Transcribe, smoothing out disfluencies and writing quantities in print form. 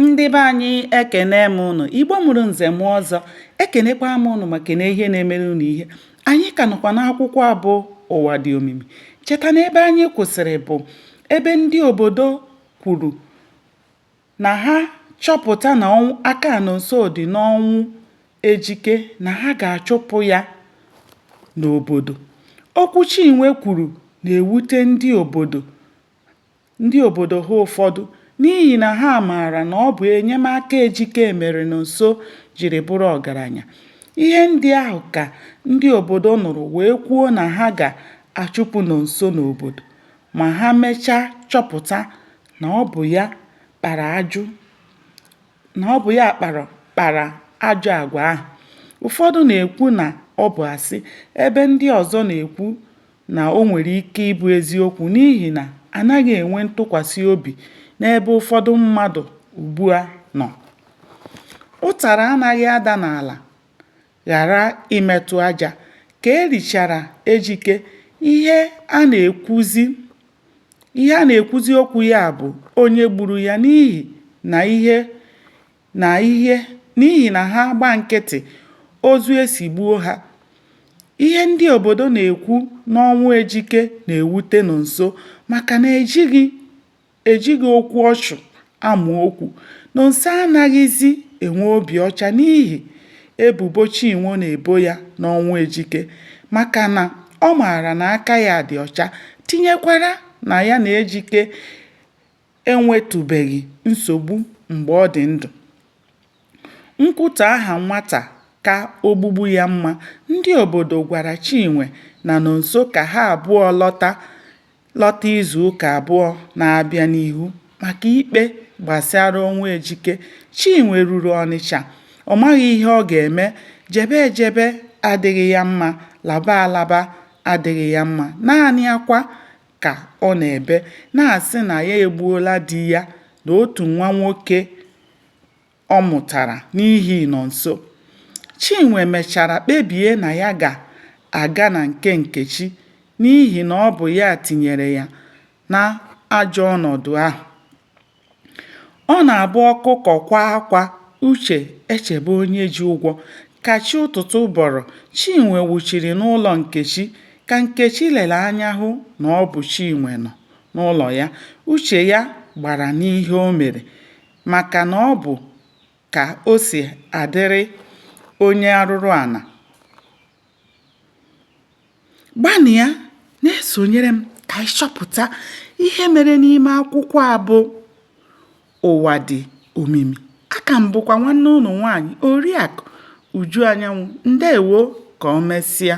Ndị be anyị ekene m ụnụ. Igbo mụrụ nze mụọ ọzọ, ekenekwa m ụnụ ma kene ihe na-emere ụnụ ihe. Anyị ka nọkwa n'akwụkwọ a bụ Ụwa Dị Omimi. Cheta na ebe anyị kwụsịrị bụ ebe ndị obodo kwuru na ha chọpụta na aka Nonso dị n'ọnwụ Ejike na ha ga-achụpụ ya n'obodo. Okwu Chinwe kwuru na-ewute ndị obodo Ndị obodo ha ụfọdụ n'ihi na ha maara na ọ bụ enyemaka Ejike mere Nonso jiri bụrụ ọgaranya. Ihe ndị ahụ ka ndị obodo nụrụ wee kwuo na ha ga-achụpụ Nonso n'obodo ma ha mechaa chọpụta na ọ bụ ya kpara ajụ na ọ bụ ya kpara ajọ agwa ahụ. Ụfọdụ na-ekwu na ọ bụ asị, ebe ndị ọzọ na-ekwu na o nwere ike ịbụ eziokwu n'ihi na a naghị enwe ntụkwasị obi n'ebe ụfọdụ mmadụ ugbua nọ. Ụtara anaghị ada n'ala ghara imetụ aja. Ka e lichara Ejike, ihe a na-ekwuzi ihe a na-ekwuzi okwu ya bụ onye gburu ya n'ihi na ihe na ihe n'ihi na ha gba nkịtị, ozu esigbuo ha. Ihe ndị obodo na-ekwu n'ọnwụ Ejike na-ewute Nonso maka na e jighị E jighị okwu ọchụ amụ okwu. Nonso anaghịzị enwe obi ọcha n'ihi ebubo Chinwe na-ebo ya n'ọnwụ Ejike maka na ọ maara na aka ya dị ọcha tinyekwara na ya na Ejike enwetụbeghị nsogbu mgbe ọ dị ndụ. Nkwutọ aha nwata ka ogbugbu ya mma. Ndị obodo gwara Chinwe na Nonso ka ha abụọ lọta lọta izuụka abụọ na-abịa n'ihu maka ikpe gbasara ọnwụ Ejike. Chinwe ruru Ọnịcha, ọ maghị ihe ọ ga-eme. Jebe ejebe adịghị ya mma, laba alaba adịghị ya mma. Naanị akwa ka ọ na-ebe, na-asị na ya egbuola di ya na otu nwa nwoke ọ mụtara n'ihi Nonso. Chinwe mechara kpebie na ya ga-aga na nke Nkechi n'ihi na ọ bụ ya tinyere ya n'ajọ ọnọdụ ahụ. Ọ na-abụ ọkụkọ kwaa akwa, uche echebe onye ji ụgwọ. Ka chi ụtụtụ bọrọ, Chinwe wụchiri n'ụlọ Nkechi. Ka Nkechi lere anya hụ na ọ bụ Chinwe nọ n'ụlọ ya, uche ya gbara n'ihe o mere. Maka na ọ bụ ka o si adịrị onye arụrụala. Gbanịa na-esonyere m ka anyị chọpụta ihe mere n'ime akwụkwọ a bụ Ụwa Dị Omimi. Aka m bụkwa nwanne ụnụ nwaanyị Oriakụ Uju Anyanwụ. Ndewo, ka o mesịa.